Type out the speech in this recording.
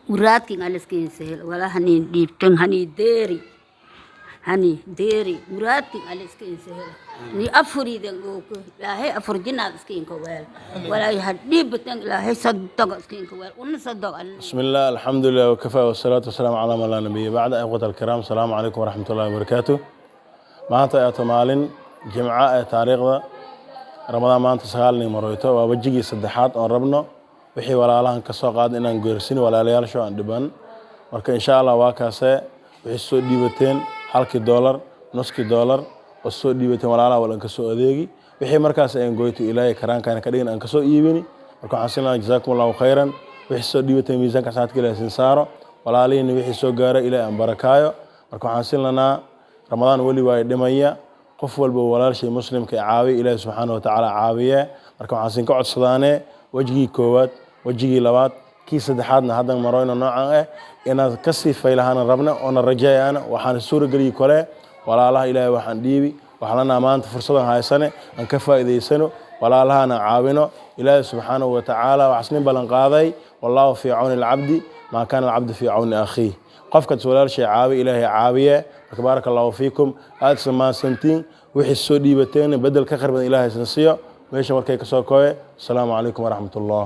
Muraadkin aliskiin sehel. Wala hani dhiibtan, hani deeri, hani deeri, muraadkin aliskiin sehel. Ni afuridan ooko Ilaahay afur jinaad iskiinka weel. Walaa ha dhiibatan, Ilaahay sadoga iskiinka weel, una sadog. بسم الله، الحمد لله وكفى، والصلاة والسلام على من لا نبي بعد. إخوة الكرام، السلام عليكم ورحمة الله وبركاته. Maanta ee maalin Jimco ee taariikhda Ramadaan maanta 9 maroyto, waa wejigii saddexaad oon rabno wixii walaalahan ka soo qaada inaan geersin walaalayaasho aan dhiban. Marka insha Allah waa kaasee wixii soo dhiibateen, halkii doolar, nuskii doolar oo soo dhiibateen, walaalaha wal aan kasoo adeegi wixii markaas aan goyto, Ilaahay karaankaana ka dhigin aan kasoo iibini. Marka waxaan siin lahaa jazaakum Allahu khayran. Wixii soo dhiibateen miisaanka xasanaadka Ilaahay sin saaro, walaalihiina wixii soo gaaray Ilaahay aan barakaayo. Marka waxaan siin lanaa Ramadaan weli waa dhimaya, qof walba walaalshay muslimka ee caawiya, Ilaahay subxaana wa tacaala caawiye. Marka waxaan siin ka codsadaane wejigii koowaad, wejigii labaad, kii saddexaadna haddan maroyno noocan ah inaad kasii faylahaana rabna oona rajeeyaana waxaan suurageliyi kole walaalaha Ilaahay waxaan dhiibi. Waxaan lanaa maanta fursadan haysane aan ka faa'iidaysano, walaalahana caawino. Ilaahay subxaanahu wa tacaala waxaas nin ballan qaaday: "Wallaahu fii cawni alcabdi maa kaana alcabdu fii cawni akhiih." Qofkaas walaalshay caawiya, Ilaahay caawiye. Marka baaraka Allahu fiikum, aad samaansantiin. Wixii soo dhiibateen bedel ka khayr badan Ilaahay san siiyo. Meesha markay kasoo koye. Asalaamu calaykum waraxmat ullah.